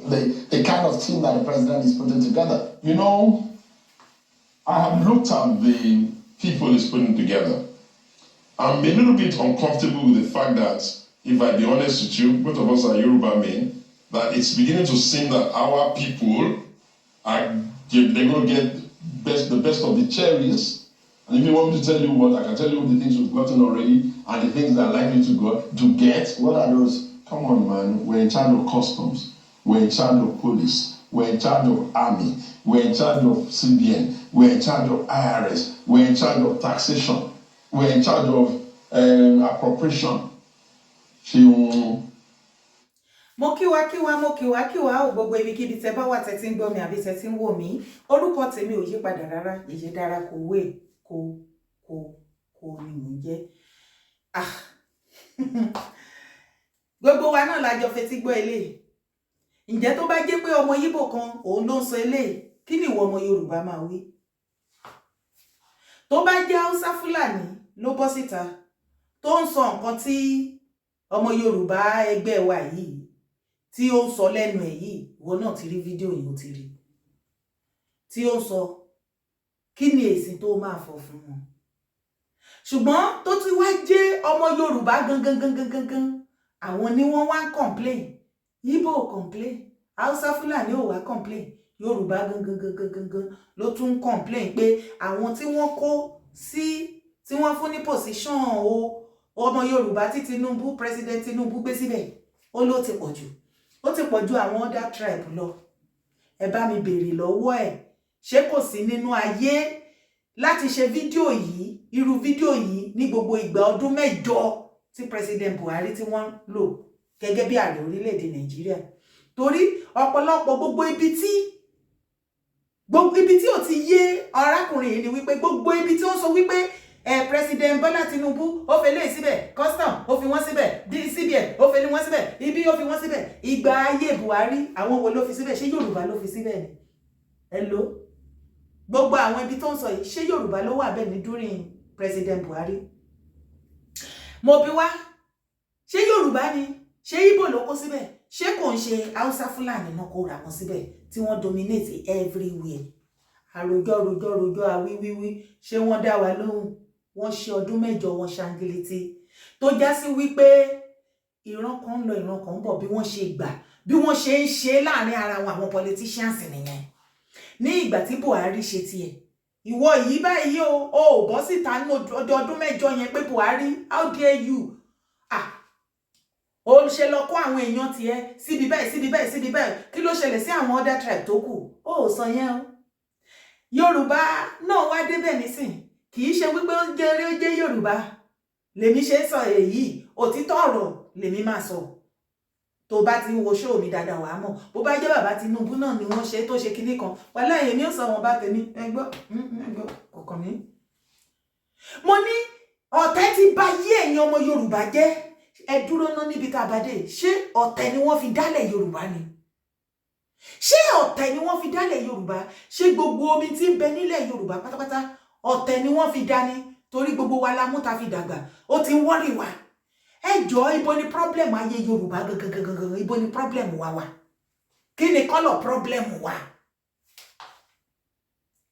The kind of team that the president is putting together. I have looked at the people he's putting together. I'm a little bit uncomfortable with the fact that, if I be honest with you, both of us are Yoruba men, that it's beginning to seem that our people are they're going to get the best of the cherries. And if you want me to tell you what, I can tell you the things we've gotten already and the things that are likely to go to get. What are those? Come on, man. We're in charge of customs. We're in charge of police. We're in charge of army. We're in charge of CBN. We're in charge of IRS. We're in charge of taxation. We're in charge of appropriation. Ṣeun. Mo kíwa kíwa, mo kíwa kíwa ò, gbogbo ibikíbi tẹ bá wà tẹ ti ń gbọ́ mi àbí tẹ ti ń wò mí, orúkọ tèmi ò yí padà rárá. Yèyé Dára kò wé kó kó kó ni mò ń jẹ́. Ah, gbogbo wa náà la jọ fetí gbọ́ eléyìí. Ǹjẹ́ tó bá jẹ́ pé ọmọ Yíbò kan òun ló ń sọ eléyìí, kí ni ìwọ ọmọ Yorùbá máa wí? Tó bá jẹ́ Haúsá Fúlàní ló bọ́ síta tó ń sọ nǹkan tí ọmọ Yorùbá ẹgbẹ́ wa yìí tí ó ń sọ lẹ́nu ẹ̀ yìí, ìwọ náà ti rí fídíò yìí, ó ti rí tí ó ń sọ, kí ni èsì tó máa fọ̀ fún wọn? Ṣùgbọ́n tó ti wá jẹ́ ọmọ Yorùbá gangan gangan gangan, àwọn ni wọ́n wá ń complain. Yíbò complain, Haúsá Fúlàní ò wá complain, Yorùbá gangan gangan gangan ló tún ń complain pé àwọn tí wọ́n kó sí, tí wọ́n fún ní position o, ọmọ Yorùbá tí Tinubu, President Tinubu gbé síbẹ̀, ó ló ti pọ̀ jù, ó ti pọ̀ ju àwọn other tribe lọ. Ẹ bá mi béèrè lọ́wọ́ ẹ̀, ṣé kò sí nínú ayé láti ṣe fídíò yìí, irú fídíò yìí, ní gbogbo ìgbà ọdún 8 tí President Buhari tí wọ́n lò gẹ́gẹ́ bí ààrẹ orílẹ̀-èdè Nàìjíríà? Torí ọ̀pọ̀lọpọ̀ gbogbo ibi tí ò ti yé arákùnrin yìí ni wípé gbogbo ibi tí ó ń sọ wípé ẹ President Bọ́lá Tinubu ó fi lé síbẹ̀, custom ó fi wọ́n síbẹ̀, CBN ó fi wọ́n síbẹ̀, ibi ó fi wọ́n síbẹ̀, ìgbà ayé Buhari, àwọn wo ló fi síbẹ̀? Ṣé Yorùbá ló fi síbẹ̀ ni? Hello, gbogbo àwọn ibi tó ń sọ yìí, ṣé Yorùbá ló wà bẹ́ẹ̀ ní during President Buhari? Mo bi wá, ṣé Yorùbá ni? Ṣé Ìgbò ló kó síbẹ̀? Ṣé kò ń ṣe Haúsá Fúlàní náà kó ra wọn síbẹ̀ tí wọ́n dominate everywhere? Àròjọ rojọ́ rojọ́, awíwíwí, ṣé wọ́n dá wa lóhùn? Wọ́n ṣe ọdún 8, wọn ṣangiliti tó já sí wípé ìran kan ń lọ, ìran kan ń bọ̀. Bí wọ́n ṣe gbà, bí wọ́n ṣe ń ṣe láàrin ara wọn, àwọn politicians nìyẹn. Ní ìgbà tí Buhari ṣe tiẹ̀, ìwọ yìí báyìí o, ò bọ́ síta ní ọdún 8 yẹn pé, "Buhari, how dare you?" Ah, ó ṣe lọ kó àwọn èèyàn tiẹ̀ síbi báyìí, síbi báyìí, síbi báyìí. Kí ló ṣẹlẹ̀ sí àwọn other tribe tó kù? Ó sọ yẹn o. Yorùbá náà wá débẹ̀ nísìn, kì í ṣe wípé ó jẹ́ eré, ó jẹ́ Yorùbá lèmi ṣe ń sọ èyí. Òtítọ́ ọ̀rọ̀ lèmi máa sọ. Tó bá ti ń wo show mi dáadáa, wàá mọ̀. Bó bá jẹ́ bàbá Tinubu náà ni wọ́n ṣe tó ṣe kinní kan wàhálà, èmi ò sọ wọn bá tèmi. Ẹ gbọ́, ẹ gbọ́ kọ̀ọ̀kan mi. Mo ní ọ̀tẹ̀ ti bà yí ẹ̀yin ọmọ Yorùbá jẹ́. Ẹ dúró ná níbi tá a bá dé. Ṣé ọ̀tẹ̀ ni wọ́n fi dálẹ̀ Yorùbá ni? Ṣé ọ̀tẹ̀ ni wọ́n fi dálẹ̀ Yorùbá? Ṣé gbogbo omi tí ń bẹ nílẹ̀ Yorùbá pátápátá, ọ̀tẹ̀ ni wọ́n fi dání? Torí gbogbo wa la mú ta fi dàgbà, ó ti ń worry wa. Ẹ jọ, ibo ni problem ayé Yorùbá gangan gangan? Ibo ni problem wa wà? Kí ni kọ́lọ̀ problem wa?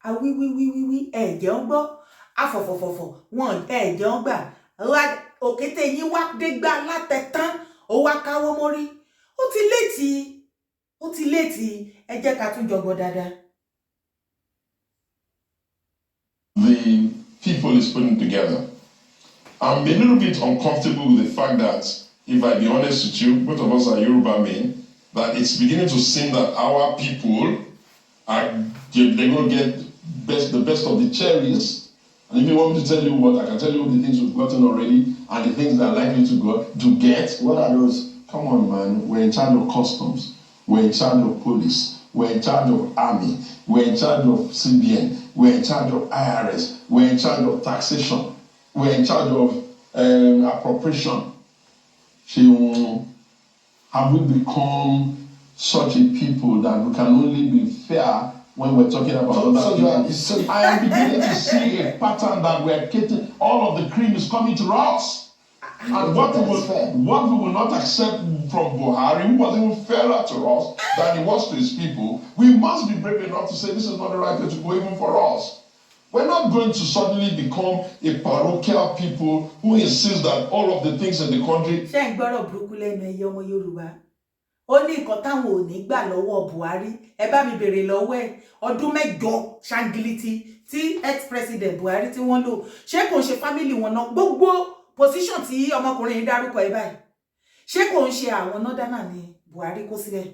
Awíwíwíwí, ẹ jẹ́ ń gbọ́, afọ̀fọ̀fọ̀fọ̀ wọn, ẹ jẹ́ ń gbà. Òkété yín wá dégbà látẹ̀tán, ó wá káwọ́ mórí. Ó ti late, ó ti late. Ẹ jẹ́ ká tún jọgbọ́ dáadáa. The people he's putting together. I'm a little bit uncomfortable with the fact that, if I be honest with you, both of us are Yoruba men, that it's beginning to seem that our people are they're going to get the best of the cherries. And if you want me to tell you what, I can tell you the things we've gotten already and the things that are likely to go to get. What are those? Come on, man. We're in charge of customs. We're in charge of police. We're in charge of army. We're in charge of CBN. We're in charge of IRS. We're in charge of taxation. We're in charge of appropriation. Ṣeun, have we become such a people that we can only be fair when we're talking about other So you people? are, so I am beginning to see a pattern that we're getting, all of the cream is coming to us. And what we will not accept from Buhari, who was even fairer to us than he was to his people, we must be brave enough to say this is not the right way to go even for us. We're not going to suddenly become a parochial people who insist that all of the things in the country Ṣé ń gbọ́rọ̀ burúkú lẹ́nu ẹyẹ ọmọ Yorùbá? Ó ní nǹkan táwọn ò ní gbà lọ́wọ́ Buhari. Ẹ bá mi béèrè lọ́wọ́ ẹ̀, ọdún 8 ṣangiliti tí ex-president Buhari tí wọ́n lò, ṣé kò ń ṣe family wọn náà? Gbogbo position tí ọmọkùnrin yìí dárúkọ ẹ báyìí, ṣé kò ń ṣe àwọn northerner ni Buhari kó sílẹ̀?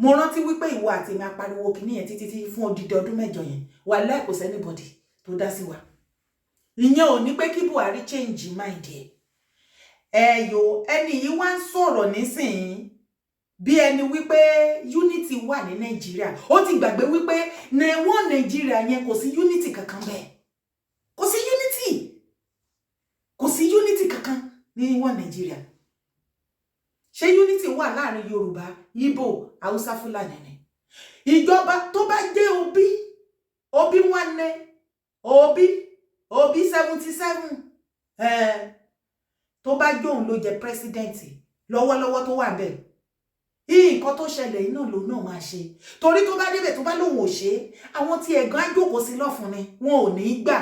Mo rántí wípé ìwọ àti èmi apariwo kìíní yẹn títí tí fún odidi ọdún 8 yẹn. Wàláhì, kò sí anybody tó dá sí wa. Ìyẹn ò ní pé kí Buhari change mind ẹ. Ẹyọ ẹni yìí wá ń sọ̀rọ̀ nísìnyí bí ẹni wípé unity wà ní Nàìjíríà. Ó ti gbàgbé wípé one Nàìjíríà yẹn, kò sí unity kankan bẹ́ẹ̀. Kò sí unity, kò sí unity kankan ní one Nàìjíríà. Ṣé unity wà láàrin Yorùbá, Ìgbò, Haúsá, Fúlàní ni? Ìjọba tó bá jẹ́ Obi, Obi nwanne, Obi, Obi 77, tó bá jóun ló jẹ president lọ́wọ́lọ́wọ́ tó wà bẹ́ẹ̀, nǹkan tó ṣẹlẹ̀ yìí náà lòun náà máa ṣe, torí tó bá débẹ̀, tó bá lòun ò ṣe é, àwọn tí ẹ̀gán á jókòó sí lọ́fun ni, wọn ò ní í gbà.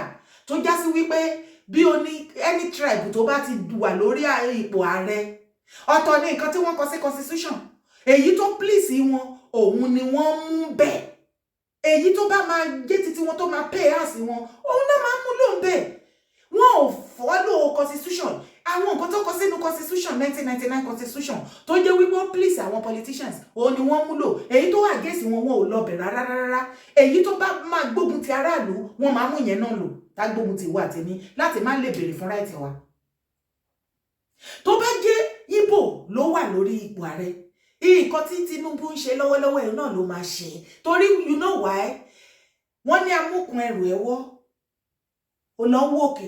Tó já sí wípé bí o ní any tribe tó bá ti wà lórí ipò ààrẹ, ọ̀tọ̀ ní nǹkan tí wọ́n kọ sí constitution. Èyí tó please wọn, òun ni wọ́n mú bẹ́ẹ̀. Èyí tó bá máa jẹ́ títí wọn, tó máa pay àsì wọn, òun náà máa mú lóun bẹ́ẹ̀. Wọn ò follow constitution. Àwọn nǹkan tó kọ sínú constitution, 1999 constitution, tó jẹ́ wípé ó please àwọn politicians, òun ni wọ́n múlò. Èyí tó wà against wọn, wọn ò lọ bẹ̀ rárá rárá. Èyí tó bá máa gbógun ti aráàlú, wọ́n máa mú yẹn náà lò, tá gbógun ti wà tèmi láti má lè béèrè fún right wa. Tó bá jẹ́ Ìgbò ló wà lórí ipò ààrẹ, nǹkan tí Tinubu ń ṣe lọ́wọ́lọ́wọ́ ẹ̀ náà ló máa ṣe, torí you know why? Wọ́n ní amúkùn ẹrù ẹ̀ wọ́, ó lọ ń wòkè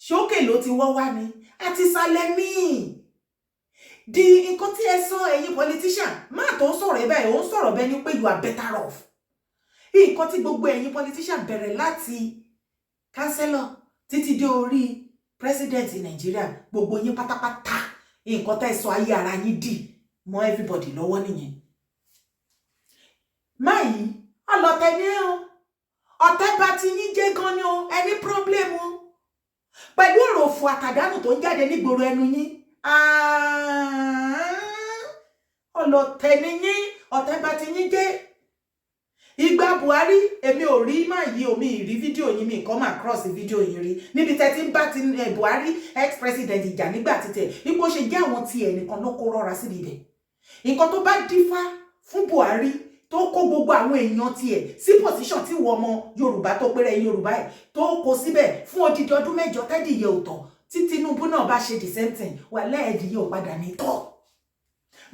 ṣókè ló ti wọ́ wá ni àti ìsàlẹ̀ míì di nǹkan tí ẹ sọ. Ẹ̀yin politician máa tó ń sọ̀rọ̀ ẹ báyìí, ó ń sọ̀rọ̀ bẹ́ẹ̀ ni pé you are better off. Nǹkan tí gbogbo ẹ̀yin politician, bẹ̀rẹ̀ láti councillor títí dé orí president Nàìjíríà, gbogbo yín pátápátá, nǹkan tẹ́ sọ ayé ara yín dì mọ́ everybody lọ́wọ́ nìyẹn. Máyì ọlọ́tẹ̀ ni ẹ o, ọ̀tẹ̀ bá ti yín jẹ́ gan ni o. Ẹni problem o pẹ̀lú ọ̀rọ̀ òfò àtàdánù tó ń jáde nígboro ẹnu yín. Ọlọ́tẹ̀ ni yín, ọ̀tẹ̀ bá ti yín jẹ́. Ìgbà Buhari, èmi ò rí máa yí omi ìrí fídíò yín, mi nǹkan máa cross fídíò yín rí níbi tẹ́ ti ń bá ti Buhari ex-president ìjà nígbà títẹ̀ ipò ṣe jẹ́ àwọn tí ẹnìkan ló kó rọra síbi ibẹ̀. Nǹkan tó bá dífá fún Buhari tó kó gbogbo àwọn èèyàn tiẹ̀ sí position tí wọ́n ọmọ Yorùbá tó péré Yorùbá ẹ̀ tó kó síbẹ̀ fún odidi ọdún 8, tẹ́dìyẹ ò tọ̀. Tí Tinubu náà bá ṣe the same thing, wà lẹ́ẹ̀dìyẹ ò padà ní tọ̀.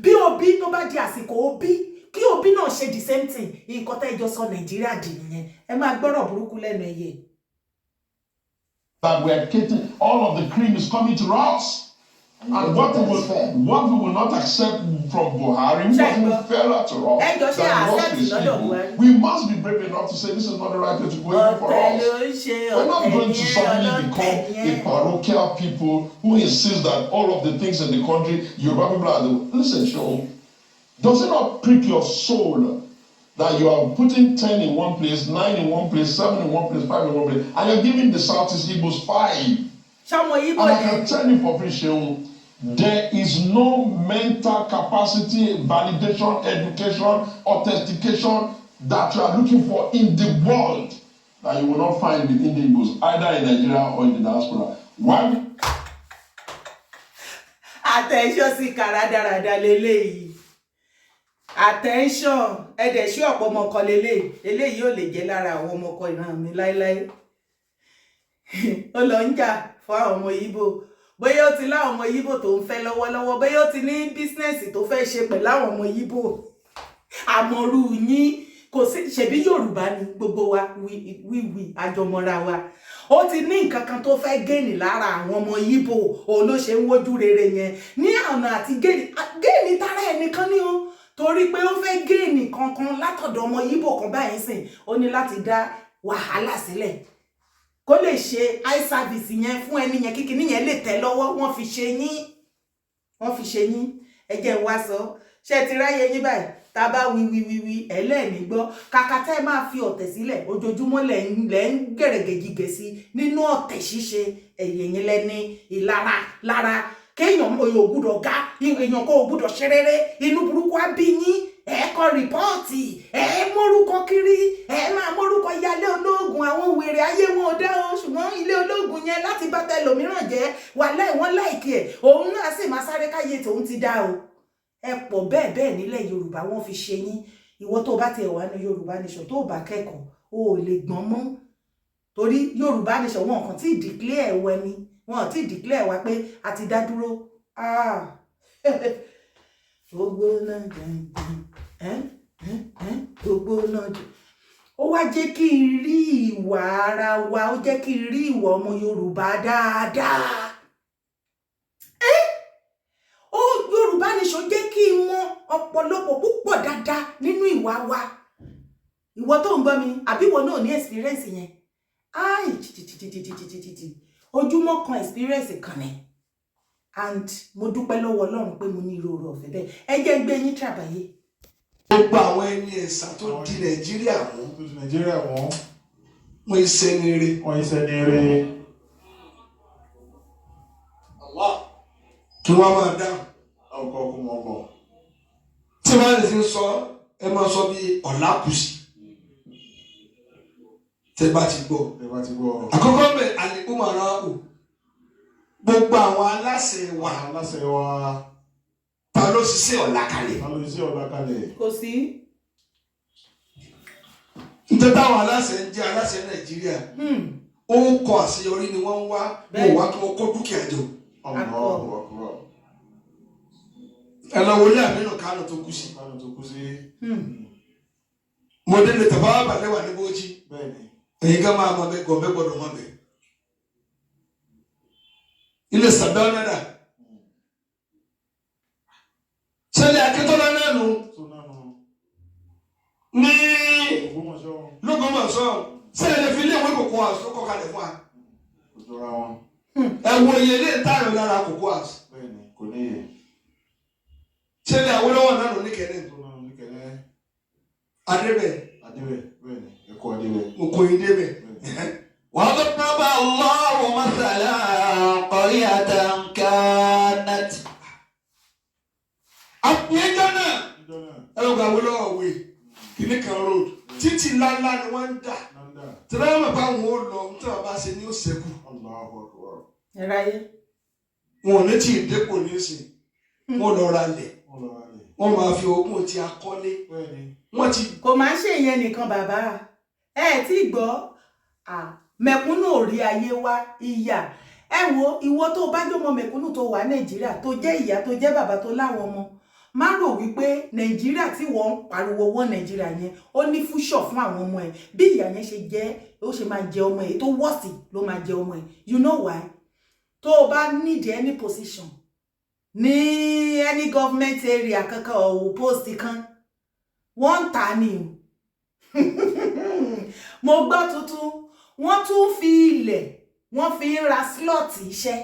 Bí Obi tó bá di àsìkò Obi, kí Obi náà ṣe the same thing. Nǹkan tẹ́ ìjọ sọ Nàìjíríà dì nìyẹn. Ẹ máa gbọ́rọ̀ burúkú lẹ́nu ẹyẹ. That we are getting all of the cream is coming to us. And what we will not accept from Buhari, who was even fairer to us than he was to his people, we must be brave enough to say this is not the right way to go even for us. We're not going to suddenly become a parochial people who insist that all of the things in the country, Yoruba people are the. Listen, Seun, does it not prick your soul that you are putting 10 in one place, 9 in one place, 7 in one place, 5 in one place, and you're giving the Southeast Igbos 5? Ṣọmọ Ibo? And I can tell you for free, Seun, there is no mental capacity, validation, education, authentication that you are looking for in the world that you will not find within the Igbos, either in Nigeria or in the diaspora. Why? Attention sí kàràdàràdà leléyìí. Attention, ẹdẹ sí ọ̀pọ̀ ọmọkọ leléyìí. Eléyìí ò lè jẹ́ lára àwọn ọmọkọ ìran mi láéláé. Ó lọ ń jà fún àwọn ọmọ Ìgbò. Bóyá ó ti láwọn ọmọ Ìgbò tó ń fẹ́ lọ́wọ́lọ́wọ́, bóyá ó ti ní business tó fẹ́ ṣe pẹ̀lú àwọn ọmọ Ìgbò. Àmọ̀rú yín kò sí. Ṣebí Yorùbá ni gbogbo wa, wíwí àjọmọ́ra wa. Ó ti ní nǹkan kan tó fẹ́ gain lára àwọn ọmọ Ìgbò, òun ló ṣe ń wojú rere yẹn ní ọ̀nà àti gain tara ẹnìkan ní o, torí pé ó fẹ́ gain kankan látọ̀dọ̀ ọmọ Ìgbò kan báyìí sìn, ó ní láti dá wàhálà sílẹ̀. Kó lè ṣe eye service yẹn fún ẹni yẹn, kíkiní yẹn lè tẹ́ lọ́wọ́. Wọ́n fi ṣe yín, wọ́n fi ṣe yín. Ẹ jẹ́ n wá sọ, ṣé ti ráyè yín báyìí? Tá a bá wí wí wí wí, ẹlẹ́ẹ̀ní gbọ́. Kàkà tẹ́ ẹ máa fi ọ̀tẹ̀ sílẹ̀, ojoojúmọ́ lẹ́ ń gẹ̀rẹ̀gẹ̀jìgẹ̀ sí nínú ọ̀tẹ̀ ṣíṣe. Ẹ̀yẹ̀ yín lẹ́ni ìlara lára kéèyàn òyò gbúdọ̀ ga, èèyàn kò gbúdọ̀ ṣe rere. Inú burúkú á bí yín. Ẹ kọ report, ẹ mórúkọ kiri, ẹ máa mórúkọ yálé olóògùn. Àwọn wèrè ayé wọn ò dá o, ṣùgbọ́n ilé olóògùn yẹn láti bá tẹlòmíràn jẹ́ wàhálà wọn like ẹ̀, òun náà sì máa sáré káyé tòun ti dá o. Ẹ pọ̀ bẹ́ẹ̀ bẹ́ẹ̀ nílẹ̀ Yorùbá, wọ́n fi ṣe yín. Ìwọ tó bá tiẹ̀ wà ní Yorùbá Nation, tó bá kẹ́kọ̀ọ́, o ò lè gbọ́n mọ́, torí Yorùbá Nation, wọn kàn tí ì declare wẹ ni, wọn ò tí ì declare wa pé a ti dá dúró. Ah, ó gbóná jẹun, ó gbóná jù. Ó wá jẹ́ kí n rí ìwà ara wa, ó jẹ́ kí n rí ìwà ọmọ Yorùbá dáadáa. Ó Yorùbá Nation jẹ́ kí n mọ ọ̀pọ̀lọpọ̀ púpọ̀ dáadáa nínú ìwà wa. Ìwọ tó ń gbọ́ mi, àbí ìwọ náà ní experience yẹn? Ai, tìtìtìtìtìtìtì, ojúmọ́ kan experience kan ni, and mo dúpẹ́ lọ́wọ́ Ọlọ́run pé mo ní irú oore ọ̀fẹ́ bẹ́ẹ̀. Ẹ jẹ́ ń gbé yín tàbáyé. Gbogbo àwọn ẹni ẹ̀sà tó di Nàìjíríà mú, tó di Nàìjíríà mú, wọ́n iṣẹ́ ní eré. Wọ́n iṣẹ́ ní eré. Kí wọ́n máa dáhùn. Ọkọ̀ ọkọ̀ mọ̀ bọ̀. Tí wọ́n lè fi sọ, ẹ máa sọ bí ọ̀làkùsì tẹ́ bá ti gbọ́. Ẹ bá ti gbọ́. Àkọ́kọ́ bẹ̀, àlékún màrá o, gbogbo àwọn aláṣẹ wa, Àwọn aláṣẹ wa, ta ló ṣiṣẹ́ ọ̀la kalẹ̀? Ta ló ṣiṣẹ́ ọ̀la kalẹ̀? Kò sí. Nítorí táwọn aláṣẹ ń jẹ́ aláṣẹ Nàìjíríà, ó ń kọ àṣeyọrí ni wọ́n ń wá. Wọ́n wá kí wọ́n kó dúkìá jọ. Allahu Akbar. Ẹ lọ wọlé Àmínú Kánò tó kú sí. Kánò tó kú sí. Mo délé Tafawa Balewa ní Bauchi. Bẹ́ẹ̀ni. Èyí ká máa mọ bẹ gọ̀ọ́bẹ gbọdọ̀ mọ bẹ. Ilé Sardauna dà, sẹ́lẹ̀ Akíntọ́lá náà nù Tó nánu. ní Ògbómọ̀ṣọ́. Lógbómọ̀ṣọ́. Sẹ́lẹ̀ lè fi ilé ìwé Cocoa House tó kọ́ kalẹ̀ fún wa? Kò jọra wọn. Ẹ wo iye ilé ìtayọ̀ lára Cocoa House. Bẹ́ẹ̀ni, kò níye. Sẹ́lẹ̀ Awólọ́wọ̀ náà nù ní Kẹ́nẹ́. Tó nánu ní Kẹ́nẹ́. Adébẹ̀. Adébẹ̀, bẹ́ẹ̀ni, ẹ̀kọ́ Adébẹ̀. Mo kò yín débẹ̀. Bẹ́ẹ̀ni. وضرب الله مثلا قرية كانت Àpòyẹjọ náà. Níjọ́ náà. Ẹ lọ gba Awólọ́wọ̀ wé kìnnì kan road, títì ńláńlá ni wọ́n ń dà. Nanda. Tí wọ́n mọ̀ bá wọn ó lọ, tí wọ́n bá ṣe ní ó ṣẹ́kù. Allahu Akbar. Ẹ ráyé. Wọn ò ní tí ì dépò nísìn, wọn lọ ra lẹ̀, Wọ́n lọ ra lẹ̀. wọ́n máa fi ogún ti akọ́lé. Bẹ́ẹ̀ni. Wọ́n ti Kò máa ń ṣe ìyẹn nìkan, bàbá ẹ tí gbọ́. Ah, mẹ̀kúnnù ò rí ayé wá ìyà. Ẹ wo, ìwọ tó bá jọmọ mẹ̀kúnnù tó wà Nàìjíríà, tó jẹ́ ìyá, tó jẹ́ bàbá, tó láwọn ọmọ, má rò wípé Nàìjíríà tí wọ́n ń pariwo wọ́n Nàìjíríà yẹn, ó ní future fún àwọn ọmọ ẹ. Bí ìyà yẹn ṣe jẹ́, ó ṣe máa jẹ ọmọ ẹ tó wọ́ọ̀sì ló máa jẹ ọmọ ẹ. You know why? Tó o bá need any position ní any government area kankan or post kan, wọ́n ń tà ní o. Mo gbọ́ tuntun, wọ́n tún fi ilẹ̀, wọ́n fi ń ra slot iṣẹ́.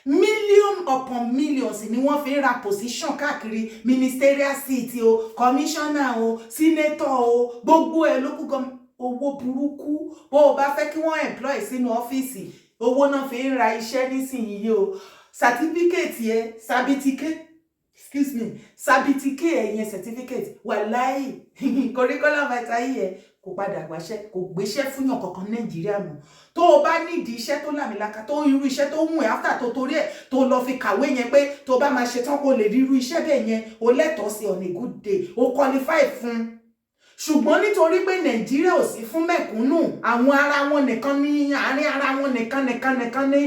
Million upon millions ni wọ́n fi ń ra position káàkiri, ministerial seat o, commissioner o, senator o, gbogbo ẹ̀ ló kú gan. Owó burúkú, bó o bá fẹ́ kí wọ́n employ sínú ọ́fíìsì, owó náà fi ń ra iṣẹ́ nísìnyí o. Certificate yẹ certificate, excuse me, certificate ẹ̀yẹn, certificate, wàláì, curriculum vitae yẹ kò padà wáṣẹ́, kò gbéṣẹ́ fúnyàn kankan Nàìjíríà mọ́. Tó o bá nídìí iṣẹ́ tó lámìlaka, tó irú iṣẹ́ tó wù ẹ́, after tó torí ẹ̀ tó lọ fi kàwé yẹn, pé tó bá máa ṣe tán kó lè rí irú iṣẹ́ bẹ́ẹ̀ yẹn, o lẹ́tọ̀ọ́ sí on a good day, o qualify fún. Ṣùgbọ́n nítorí pé Nàìjíríà ò sí fún mẹ̀kúnnù, àwọn ara wọn nìkan ní àárín ara wọn nìkan nìkan nìkan ní.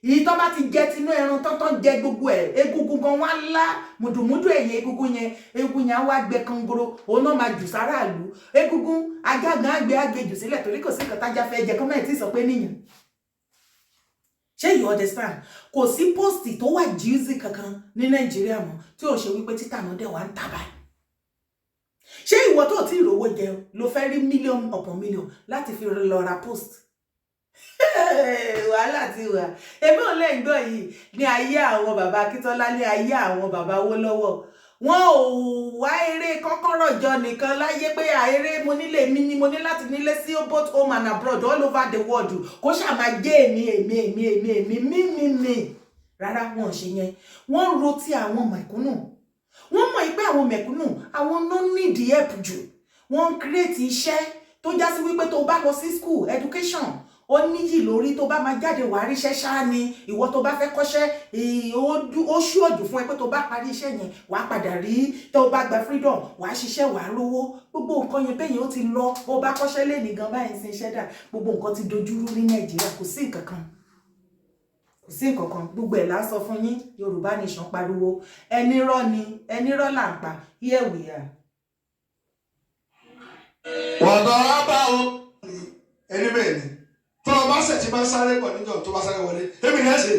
Èyí tó bá ti jẹ tinú ẹran tọ́tọ́ jẹ gbogbo ẹ̀, egungun gan wá lá mùdùmúdù ẹ̀yìn egungun yẹn, egungun yẹn á wá gbẹ kangoro, òun náà máa jù sáráàlú. Egungun ajá gan á gbé, á gbé jù sílẹ̀, torí kò sí nǹkan tájá fẹ́ jẹ kọ́mẹ̀tì sọ pé níyàn. Ṣé you understand? Kò sí post tó wà juicy kankan ní Nàìjíríà mọ́ tí ò ṣe wípé títà náà dẹ̀ wá ń tà báyìí. Ṣé ìwọ tó ti rówó jẹun ló fẹ́ rí million upon million láti fi lọ ra post? Wàhálà ti wà. Èmi ò lè gbọ́ yìí. Ní ayé àwọn bàbá Akíntọ́lá, ní ayé àwọn bàbá Awólọ́wọ̀, wọn ò wá eré kọ́kọ́rọ́ jọ nìkan láyé pé àeré mo nílé mi ni mo ní láti nílé sí both home and abroad, all over the world, kó ṣáà máa jẹ́ èmi, èmi, èmi, èmi, èmi, mí, mí, mí. Rárá, wọn ò ṣe yẹn. Wọ́n ń ro ti àwọn mẹ̀kúnnù. Wọ́n mọ̀ pé àwọn mẹ̀kúnnù, àwọn no need help jù. Wọ́n ń create iṣẹ́ tó já sí wípé tó bá lọ sí school, education ó níyì lórí. Tó bá máa jáde, wàá ríṣẹ́ ṣáá ni. Ìwọ tó bá fẹ́ kọ́ṣẹ́, ó ṣúọ̀jù fún ẹ pé tó bá parí iṣẹ́ yẹn, wàá padà rí. Tó bá gba freedom, wàá ṣiṣẹ́, wàá rówó. Gbogbo nǹkan yẹn bẹ́yẹn ó ti lọ. Bó bá kọ́ṣẹ́ lé gan báyìí sí, iṣẹ́ dà. Gbogbo nǹkan ti dojúrú ní Nàìjíríà. Kò sí nǹkan kan, kò sí nǹkan kan. Gbogbo ẹ̀ là ń sọ fún yín. Yorùbá Nation pariwo, ẹni rọ́ ni, ẹni rọ́ là ń pa. Here we are. وضرب Ẹni bẹ́ẹ̀ ni tó o bá ṣẹ̀ tí bá sáré pọ̀ níjọ́ tó bá sáré wọlé, èmi ní ẹ̀ ṣe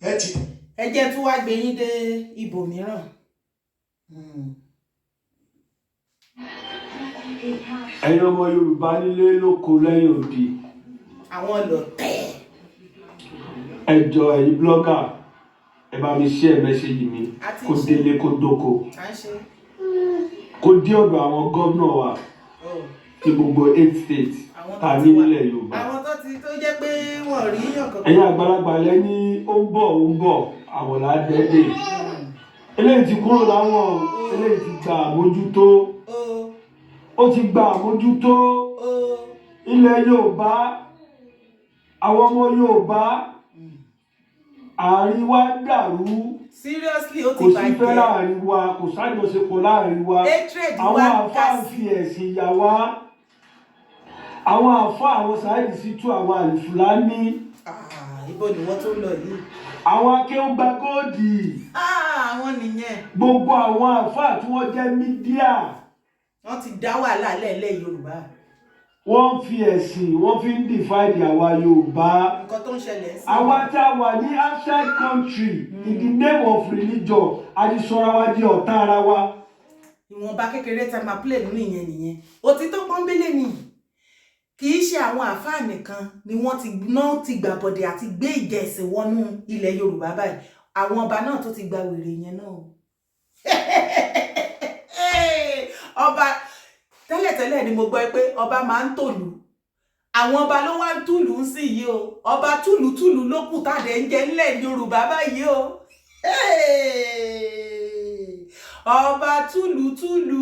ẹ ti. Ẹ jẹ́ tún wá gbé yín dé ibòmíràn. Ẹ̀yin ọmọ Yorùbá nílé lóko lẹ́yìn odi, Àwọn lọ̀tẹ̀. Ẹ jọ̀ọ́, ẹ̀yin blogger, ẹ bá mi share message mi Àti kó ṣe. délé, kó dóko, À ń ṣe. kó dé ọ̀dọ̀ àwọn gómìnà wa Oh. ní gbogbo eight states Àwọn tá tó a ti ní wà, nílẹ̀ Yorùbá. àwọn tó ti tó jẹ́ pé wọ́n rí yàn kankan. Ẹ̀yin àgbàlagbà lẹ́ni ó ń bọ̀, ó ń bọ̀, àwọn làádẹ́dẹ́. Eléyìí ti kúrò láwọn o, eléyìí ti gba àmójútó, Ó ó ti gba àmójútó ó ilẹ̀ Yorùbá. Àwọn ọmọ Yorùbá, àárín wa dàrú. Seriously, ó ti Kò sí fẹ́ bàjẹ́. láàrin wa, kò sájọṣepọ̀ láàrin wa. Hatred Àwọn wa àáfàá ga ń sí. fi ẹ̀sìn yà wá. Àwọn àáfàá, àwọn Saheed Shittu, àwọn Àlìfùlání, Ah, ibo ni wọ́n tó ń lọ yìí? Àwọn akéwùgbà góòdì, Ah, àwọn nìyẹn. Gbogbo àwọn àáfàá tí wọ́n jẹ́ media, Wọ́n ti dá wàhálà lẹ́ẹ̀lẹ́ Yorùbá. Wọ́n ń fi ẹ̀sìn, wọ́n fi ń divide àwa Yorùbá. Nǹkan tó ń ṣẹlẹ̀ sí. Àwa tá a wà ní outside country, in the name of religion, a ti sọra wa di ọ̀tá ara wa. Ìwọ̀nba kékeré tá a máa play nínú ìyẹn nìyẹn. Òtítọ́ pọ́nbélé ni. Kì í ṣe àwọn àáfàá nìkan ni wọ́n ti ná ti gbàbọ̀dẹ̀ àti gbé ìjà ẹ̀sìn wọnú ilẹ̀ Yorùbá báyìí. Àwọn ọba náà tó ti gba wèrè yẹn náà o. Ọba tẹ́lẹ̀tẹ́lẹ̀ ni mo gbọ́ pé ọba máa ń tòlú. Àwọn ọba ló wá ń túlù ń sì yìí o. Ọba túlùtúlù ló kù tàdé ń jẹ nílẹ̀ Yorùbá báyìí o. Ọba túlùtúlù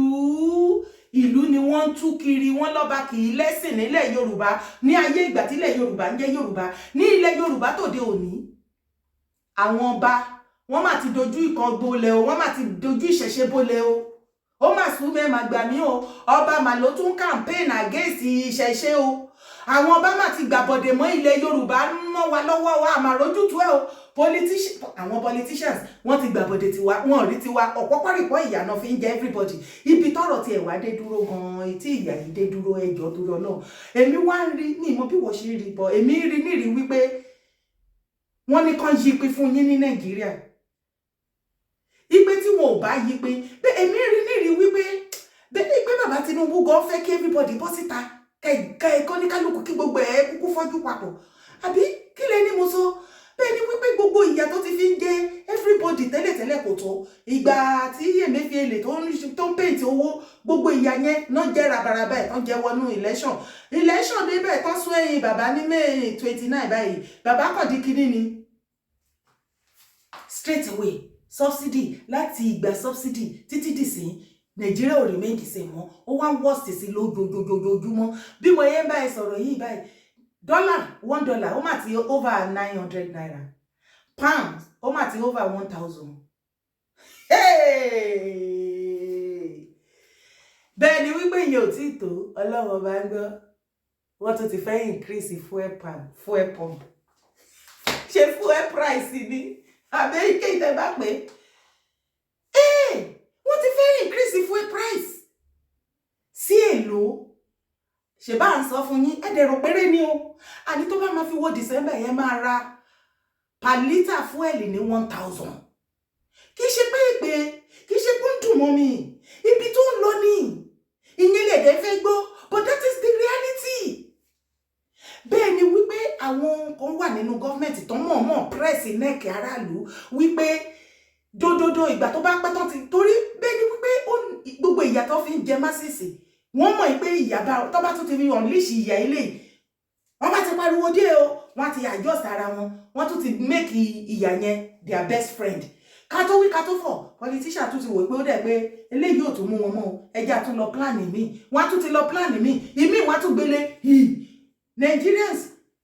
ìlú ni wọ́n ń tú kiri. Wọ́n lọ́ba kì í lẹ́sìn nílẹ̀ Yorùbá ní ayé ìgbà tílẹ̀ Yorùbá ń jẹ́ Yorùbá. Ní ilẹ̀ Yorùbá tòde òní, àwọn ọba wọ́n mà ti dojú ìkan gbolẹ̀ o. Wọ́n mà ti dojú ìṣẹ̀ṣe bolẹ̀ o. Ó mà sún mẹ́ẹ̀mà gbà mí o. Ọba mà ló tún campaign against ìṣẹ̀ṣe o. Àwọn ọba mà ti gbàbọ̀dẹ̀ mọ́ ilẹ̀ Yorùbá mọ́ wa lọ́wọ́ wa àmàrójútu ẹ̀ o. Àwọn politicians, wọ́n ti gbàbọ̀dẹ̀ tiwa, wọn ò rí tiwa. Ọ̀pọ̀ pọ̀rìpọ̀ ìyànà fi ń jẹ everybody. Ibi tọ́rọ̀ tiẹ̀ wá dé dúró gan-an, tí ìyà yìí dé dúró, ẹjọ́ dúró náà, èmi wá ń rí ní ìmọ̀ bí wọ́n ṣe rí bọ̀. Èmi ń rí nírí wípé wọ́n ní kán yí pin fún yín ní Nàìjíríà, ipe tí wọn ò bá yí pin pé èmi rí nírí wípé bẹ́ẹ̀ pé bàbá Tinubu gan fẹ́ kí everybody bọ́ síta, kẹ ẹ̀kọ́ ní kálukú, kí gbogbo ẹ̀ kúkú fọ́jú papọ̀. Àbí kí lẹ ní mo sọ? Bẹ́ẹ̀ ni wípé gbogbo ìyà tó ti fi ń jẹ everybody tẹ́lẹ̀tẹ́lẹ̀ kò tó. Ìgbà tí Emefiele tó ń paint owó, gbogbo ìyà yẹn náà jẹ́ rabaraba ẹ̀ tán jẹ́ wọnú election. Election débẹ̀ tán, sún ẹ̀yìn bàbá ní May 29 báyìí, bàbá kàn di kinní ni straight away, subsidy. Láti ìgbà subsidy títí dìsín, Nàìjíríà ò remain the same mọ́. Ó wá ń worst sí lójoojúmọ́. Bí mo yẹn ń bá ẹ sọ̀rọ̀ yìí báyìí, dọ́là, $1, ó mà ti over ₦900. Pounds, ó mà ti over 1,000. Hey! Bẹ́ẹ̀ ni wípé ìyẹn ò tí ì tó. Ọlọ́run ọba ń gbọ́, wọ́n tún ti fẹ́ increase fuel pump, fuel pump, ṣe fuel price ni àbẹ́ ike ìtẹ́ bá pé wọ́n ti fẹ́ increase fuel price sí èlò. Ṣe bá ń sọ fún yín, ẹ̀ẹ́dẹ̀rọ̀ péré ni o. Àní tó bá máa fi wọ December yẹn, máa ra per litre fuel ní 1,000. Kì í ṣe pé ìpè, kì í ṣe pé ń dùn mọ́ mi. Ibi tó ń lọ ní ìyẹn lè dẹ́ fẹ́ gbọ́, but that is the reality. Bẹ́ẹ̀ ni wípé àwọn Like aráàlú wípé dódódó ìgbà tó bá pẹ́ tán ti torí bẹ́ẹ̀ ni wípé gbogbo ìyà tó fi ń jẹ masses, wọ́n mọ̀ pé ìyà bá tó bá tún ti fi unleash ìyà ilé yìí, wọ́n bá ti pariwo dé o, wọ́n ti adjust ara wọn, wọ́n tún ti make ìyà yẹn their best friend. Ká tó wí ká tó fọ̀, politician tún ti wò pé ó dẹ̀ pé eléyìí ò tún mú wọn mọ́ o, ẹjẹ́ àtún lọ plan míì. Wọ́n á tún ti lọ plan míì, ìmíì wọ́n á tún gbélé hì. Nigerians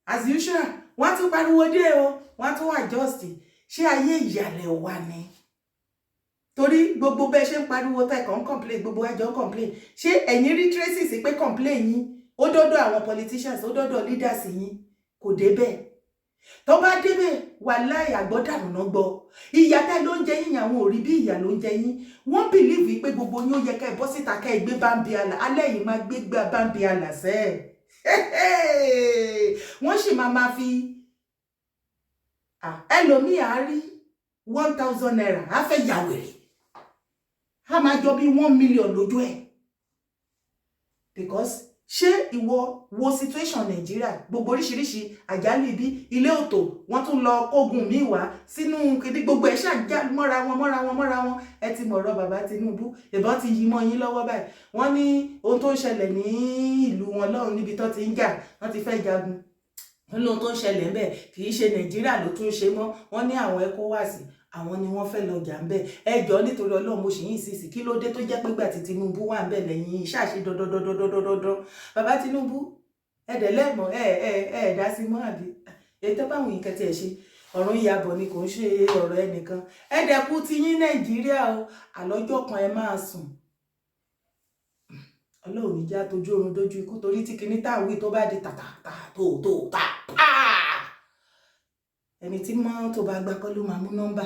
as usual, wọ́n á tún pariwo dé o, wọ́n á tún adjust. Ṣé ayé ìyàlẹ̀ wa ni? Torí gbogbo bẹ́ẹ̀ ṣe ń pariwo tẹ̀kọ̀ ń complain, gbogbo ẹjọ́ ń complain, ṣé ẹ̀yin rí traces pé complain yín ó dọ́dọ̀ àwọn politicians, ó dọ́dọ̀ leaders yín? Kò débẹ̀. Tó bá débẹ̀, wàláhì, àgbọ́dànù náà gbọ́. Ìyà tẹ́ ló ń jẹ yín, àwọn ò rí bí ìyà ló ń jẹ yín. Wọ́n believe pé gbogbo yín ó yẹ kẹ́ ẹ bọ́ síta, kẹ́ ẹ gbé báńbí àlà alẹ́ yìí, máa gbé gbá báńbí àlà sẹ́ẹ̀. Wọ́n sì máa fi ẹlòmíì á rí ₦1,000, á fẹ́ yàwèrè, á máa jọ bí 1 million lójú ẹ̀. Because ṣé ìwọ wo situation Nàìjíríà, gbogbo oríṣiríṣi àjálù ibi ilé òtò, wọ́n tún lọ kógun míì wá sínú kìdí, gbogbo ẹ̀ ṣàjà mọ́ra wọn, mọ́ra wọn, mọ́ra wọn. Ẹ ti mọ̀rọ̀ bàbá Tinubu, ìbọn ti yí mọ́ yín lọ́wọ́ báyìí. Wọ́n ní ohun tó ń ṣẹlẹ̀ ní ìlú wọn lọ́hùn níbi tó ti ń jà, wọ́n ti fẹ́ jagun, wọ́n ní ohun tó ń ṣẹlẹ̀ ńbẹ̀ kì í ṣe Nàìjíríà ló tún ṣe mọ́. Wọ́n ní àwọn ECOWAS, àwọn ni wọ́n fẹ́ lọ jà ńbẹ̀. Ẹ jọ̀ọ́, nítorí Ọlọ́run, mo sì yín ìsinsìn, kí ló dé tó jẹ́ pé gbà tí Tinubu wà ńbẹ̀ lẹ́yìn ṣáàṣì dandandandandandandan? Bàbá Tinubu, ẹ dẹ̀ lẹ́mọ̀, ẹ ẹ ẹ dá sí mọ́, àbí ètò báwọn yìí kẹtì ẹ̀ ṣe ọ̀run ìyàbọ̀ ni, kò ń ṣe ọ̀rọ̀ ẹnìkan. Ẹ dẹ̀kú ti yín Nàìjíríà o, àlọ́jọ́ kan ẹ máa sùn. Ọlọ́run ní já tójú oorun dójú ikú, torí tí kinní tá à ń wí tó bá di tàtàtà tó tó tà pàà, ẹni tí mọ́tò bá gbá kọ́ ló máa mú nọ́mbà.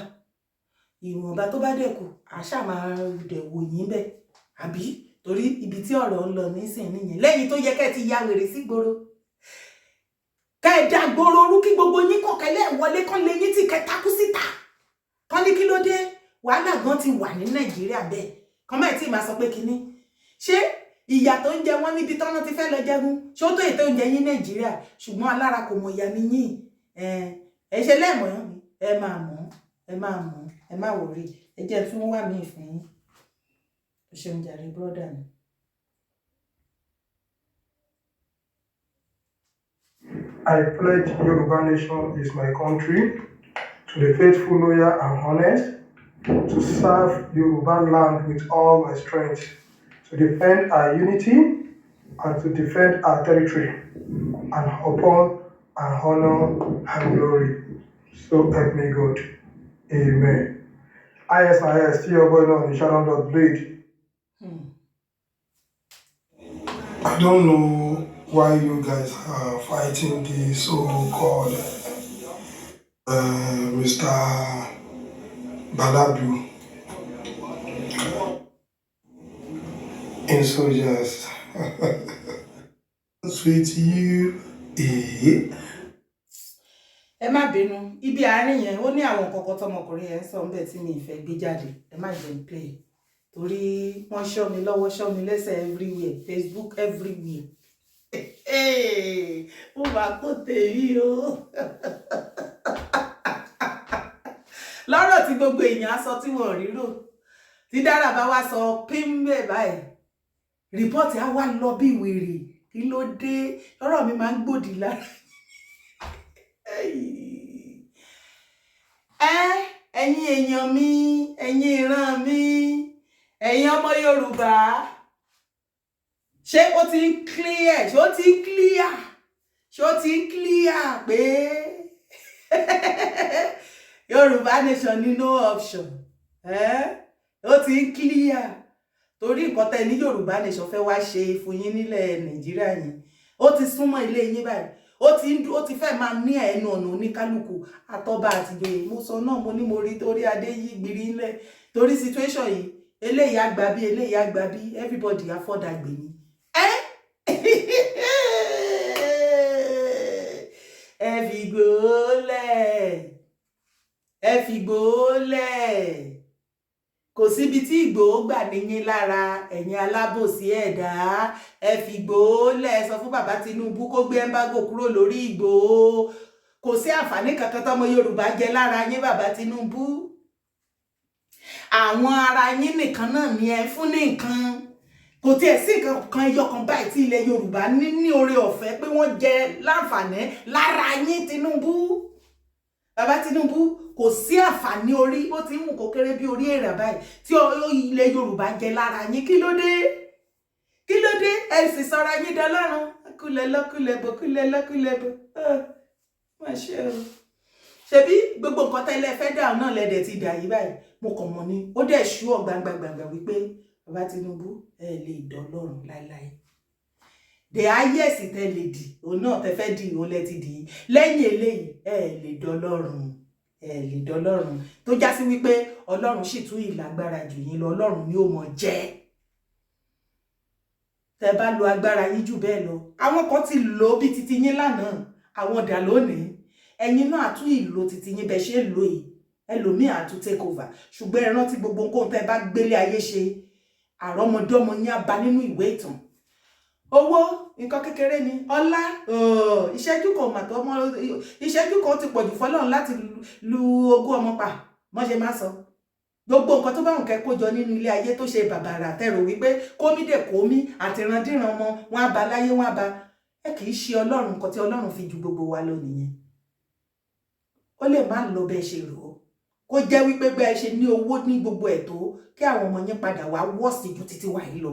Ìwọ̀nba tó bá dẹ̀ kù, àṣà máa dẹ̀ wò yín bẹ́ẹ̀, àbí? Torí ibi tí ọ̀rọ̀ ń lọ nísìnyí nìyẹn. Lẹ́yìn tó yẹ kẹ́ ẹ ti ya wèrè sí gbòòrò, kẹ́ ẹ dá gbòòrò orú, kí gbogbo yín kọ̀kẹ́lẹ́ wọlé kán lé yín tí kẹ́ takú síta, kán ní kí ló dé. Wàhálà gan ti wà ní Nàìjíríà bẹ́ẹ̀, kán máa tí ì máa sọ pé kinní. Ṣé ìyà tó ń jẹ wọ́n níbi tọ́nà ti fẹ́ lọ jẹgun, ṣé ó tó ètò oúnjẹ yín Nàìjíríà? Ṣùgbọ́n alára kò mọ̀ ìyá ni yín. Ẹ ṣe lẹ́ẹ̀mọ́, ẹ máa mọ̀, ẹ máa mọ̀, ẹ má worry. Ẹ jẹ́ tún wà mí fún yín. O ṣeun jàre, brother mi. I pledge Yoruba Nation is my country, to be faithful, loyal, and honest, to serve Yoruba land with all my strength, to defend our unity and to defend our territory, and upon our honor and glory. So help me God. Amen. ISIS, tí ọgbọ́n náà ní Sharon dot blade. I don't know why you guys are fighting the so-called Mr. Balablu in soldiers. Sweet you, eh? Ẹ má bínú, ibi àárín yẹn, ó ní àwọn nǹkan kan tọmọkùnrin yẹn ń sọ ńbẹ tí mi ì fẹ́ gbé jáde. Ẹ má jẹ́ n play torí wọ́n ṣọ́ mi lọ́wọ́, ṣọ́ mi lẹ́sẹ̀ everywhere, Facebook everywhere. Ó máa kó tèmi o lọ́rọ̀ tí gbogbo èèyàn á sọ tí wọ́n rírò tí dára bá wá sọ pínbẹ̀ báyìí, report á wá lọ bí wèrè. Kí ló dé? Ọ̀rọ̀ mi máa ń gbòdì lára ẹ. Ẹ̀yin èèyàn mi, ẹ̀yin ìran mi, ẹ̀yin ọmọ Yorùbá, ṣé ó ti ń clear? Ṣé ó ti ń clear? Ṣé ó ti ń clear pé Yorùbá nation ní no option? Ó ti ń clear torí nǹkan tẹ́ ní Yorùbá nation fẹ́ wá ṣe fún yín nílẹ̀ Nàìjíríà yẹn, ó ti súnmọ́ ilé yín báyìí. Ó ti fẹ́ máa ní ẹnu ọ̀nà oníkálukú, àtọba àtìjòyè. Mo sọ náà, mo ní mo rí torí adé yí gbìrì ńlẹ̀ torí situation yìí, eléyìí àgbà bí eléyìí àgbà bí, everybody afọ́dàgbè ni. Ẹ ẹ fi gbòólẹ̀, ẹ fi gbòólẹ̀, kò síbi tí Ìgbòho gbà níyín lára. Ẹ̀yin alábòsí ẹ̀dá, ẹ fi Ìgbòho lẹ̀. Sọ fún bàbá Tinubu kó gbé embargo kúrò lórí Ìgbòho. Kò sí àǹfààní kankan tọmọ Yorùbá jẹ lára yín, bàbá Tinubu. Àwọn ara yín nìkan náà ni ẹ fún ní nǹkan. Kò tiẹ̀ sí nǹkan kan ẹyọ kan báyìí tí ilẹ̀ Yorùbá ní oore ọ̀fẹ́ pé wọ́n jẹ láǹfààní lára yín, Tinubu. Bàbá Tinubu, kò sí àǹfààní orí bó ti ń wù kó kéré bí orí èrà báyìí tí ilẹ̀ Yorùbá jẹ lára yín. Kí ló dé? Kí ló dé? Ẹ sì sọra yín dọlọ́run. Kúlẹ̀ lọ́kúlẹ̀ bò, kúlẹ̀ lọ́kúlẹ̀ bò. Má ṣe o. Ṣebí gbogbo nǹkan tẹ́lẹ̀ fẹ́ dà náà lẹ́dẹ̀ ti dà yí báyìí. Mo kàn mọ́ ni, ó dẹ̀ ṣú ọ̀ gbangba gbangba wípé bàbá Tinubu, ẹ lè dọlọ́run láéláé. The highest tẹ lè dì, òun náà tẹ fẹ́ dì, òun lẹ ti dì í. Lẹ́yìn eléyìí, ẹ lè dọlọ́run, ẹ lè dọlọ́run, tó já sí wípé Ọlọ́run sì tún ìlágbára jù yín lọ. Ọlọ́run ni ó mọ̀ jẹ́. Tẹ bá lo agbára yín jù bẹ́ẹ̀ lọ, àwọn kan ti lò ó bí titi yín lánàá, àwọn dà lónìí. Ẹ̀yin náà àtún ìlò titi yín bẹ́ẹ̀ ṣe ń lò yìí, ẹlòmíì àtún take over. Ṣùgbọ́n ẹ rántí, gbogbo nǹkan tẹ́ bá gbélé ayé ṣe, àrọ́mọdọ́mọ yín á bá nínú ìwé ìtàn. Owó nǹkan kékeré ni. Ọlá, ìṣẹ́jú kan mà tó ọmọ, ìṣẹ́jú kan ti pọ̀jù fọlọ́run láti lu ogún ọmọ pa mọ́ ṣe máa sọ. Gbogbo nǹkan tó bá wọn kẹ́ kó jọ nínú ilé ayé tó ṣe bàbàrà, tẹ̀rò wípé kómi dè kómi àtìrandíran ọmọ wọn á ba láyé, wọn á ba. Ẹ kì í ṣe Ọlọ́run. Nǹkan tí Ọlọ́run fi ju gbogbo wa lọ nìyẹn. Ó lè má lọ bẹ́ẹ̀ ṣe rò ó, kó jẹ́ wípé bẹ́ẹ̀ ṣe ní owó ní gbogbo ẹ̀ tó, kí àwọn ọmọ yín padà wá wọ́ọ̀sì ju títí wà yìí lọ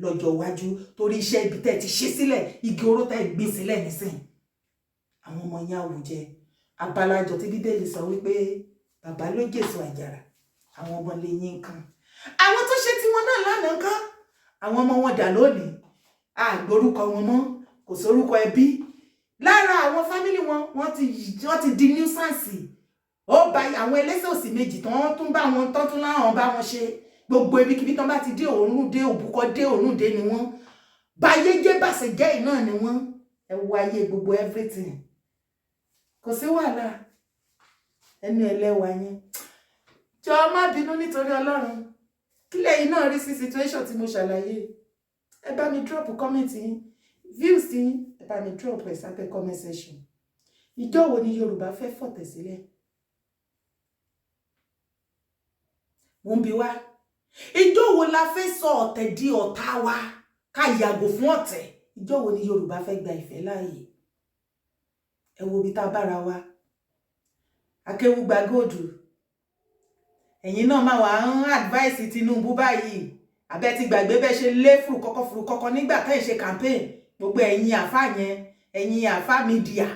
lọ́jọ́ iwájú, torí iṣẹ́ ibi tẹ́ ti ṣe sílẹ̀, igi oró tẹ́ gbé sílẹ̀ nísìn, àwọn ọmọ yín àwùjẹ. Abalajọ tí Bíbélì sọ wípé bàbá ló jèso àjàrà, àwọn ọmọ lè yín kan. Àwọn tó ṣe tiwọn náà lánàá kan, àwọn ọmọ wọn dà lónìí? Àgbórúkọ wọn mọ́, kò sórúkọ ẹbí lára àwọn family wọn. Wọ́n ti di nuisance. Ó ba àwọn ẹlẹ́sẹ̀ òsì méjì tán tún bá wọn tán tún láwọn bá wọn ṣe. Gbogbo ibikíbi tán bá ti dé, òórùn dé, òbúkọ dé, òórùn dé ni wọ́n báyé jẹ́ bàṣẹ jẹ́ iná ni wọ́n. Ẹ wo ayé gbogbo everything, kò sí wàhálà. Ẹnu ẹlẹ́wà yẹn, jọ má bínú nítorí Ọlọ́run. Kí lẹ́yìn náà rí sí situation tí mo ṣàlàyé? Ẹ bá mi drop comment yín, views yín, ẹ bá mi drop ẹ sábẹ́ comment section. Ìjọ wo ni Yorùbá fẹ́ fọ̀tẹ̀ sílẹ̀? Mo ń bi wá, ìjọ wo la fẹ́ sọ ọ̀tẹ̀ di ọ̀tá wa, ká yàgò fún ọ̀tẹ̀? Ìjọ wo ni Yorùbá fẹ́ gba ìfẹ́ láàyè? Ẹ wo ibi tá a bára wa. Akéwùgbà Gold, ẹ̀yin náà máa wà ń advice Tinubu báyìí. Àbẹ́ ti gbàgbé bẹ́ẹ̀ ṣe lé fùrùkọ́kọ́ fùrùkọ́kọ́ nígbà tẹ́ ẹ̀ ṣe campaign? Gbogbo ẹ̀yin àfá yẹn, ẹ̀yin àfá media,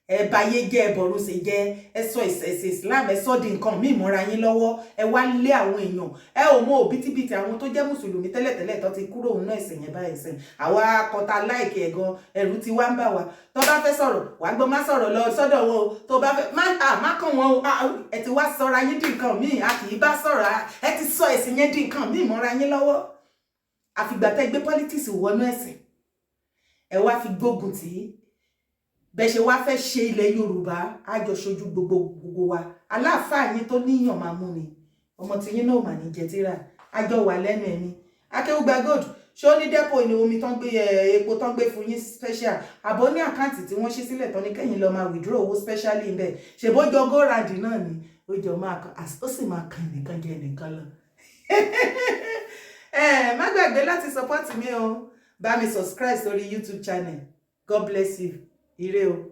ẹ báyé jẹ́, ẹ bọ̀rù sí jẹ́, ẹ sọ ìṣẹ̀ṣẹ̀ Islam, ẹ sọ di nǹkan míì mọ́ra yín lọ́wọ́. Ẹ wá lé àwọn èèyàn. Ẹ ò mọ òbítíbitì àwọn tó jẹ́ mùsùlùmí tẹ́lẹ̀tẹ́lẹ̀ tó ti kúrò nínú ẹ̀sìn yẹn báyìí sìn. Àwa kọta láìkì ẹ̀ gan, ẹ̀rù ti wá ń bà wá. Tó bá fẹ́ sọ̀rọ̀, wàá gbọ́, má sọ̀rọ̀ lọ sọ́dọ̀ wọn o. Tó bá fẹ́ má kàn wọn o. Ẹ ti wá sọra yín di nǹkan míì, a kì í bá sọ̀rọ̀. Ẹ ti sọ ẹ̀sìn yẹn di nǹkan míì mọ́ra yín lọ́wọ́. Àfìgbà tẹ́ gbé politics wọnú ẹ̀sìn, ẹ wá fi gbógun tì í. Bẹ́ẹ̀ ṣe wá fẹ́ ṣe ilẹ̀ Yorùbá á jọ ṣojú gbogbo gbogbo wa. Aláàfáà yín tó níyàn máa mú ni ọmọ tí yín náà mà ní jẹ tíra àjọ wà lẹ́nu ẹ̀mí. Akéwùgbà Gold, ṣé ó ní depot ní omi tán gbé epo tán gbé fún yín special, àbọ̀ ní account tí wọ́n ṣí sílẹ̀ tán ní kẹ́yìn lọ́ọ́ máa withdraw owó specially ń bẹ̀? Ṣèbó jọ go round náà ni ó jọ máa kan, ó sì máa kan nìkan jẹ nìkan lọ. Ẹ má gbàgbé láti support mi o. Bá mi subscribe sórí YouTube channel. God bless you. Ire o.